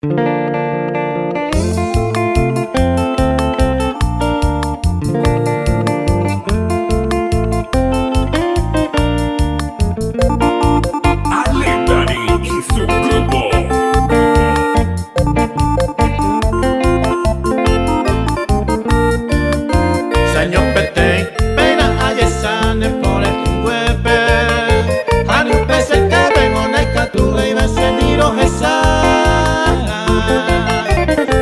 Ale Dani y su grupo. Saño peteĩ péina ajesa ne pore'ỹnguépe Ha ni upe che képengo ndaikatuvéiva che ni rohecha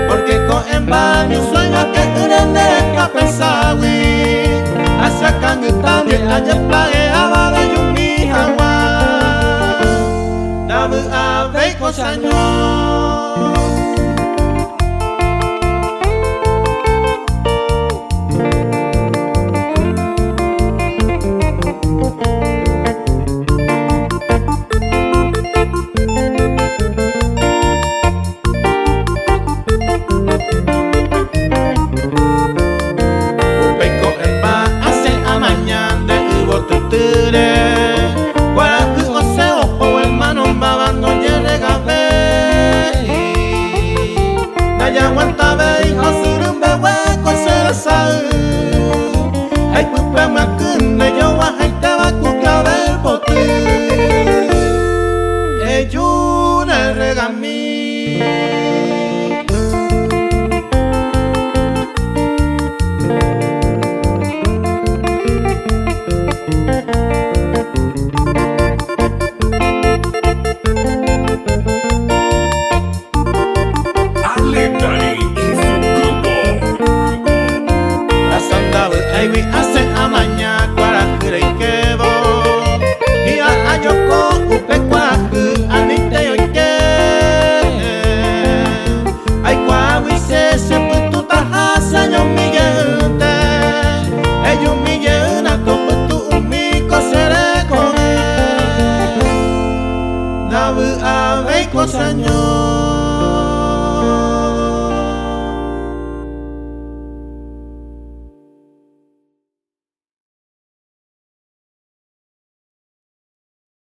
Porque ko'ẽmba mi sueño ake'ỹre nde apenságui Ha che akãngyta nde ajeplageáva rejumi hag̃ua Ndavy'avéi ko che año. Upéi ko'ẽmba asẽ amaña nde yvotytýre, kuarahy osẽ oho hermano máva ndojeregavéi. Ndajaguantavéi ha osyry mbegue ko che resay, ha ipype myakỹ nde joguahaitéva ku clavel poty. Eju ne regami. Ale Dani y su grupo. Rasa ndavy'áigui asẽ amaña kuarahy reikévo, hi'a ajoko upe kuarahy anítei oike. Aikuaágui che chepytũtaha che añomi jeýnte, ejumi jeýna topytu'umi ko che rekove. Ndavy'avéi ko che año.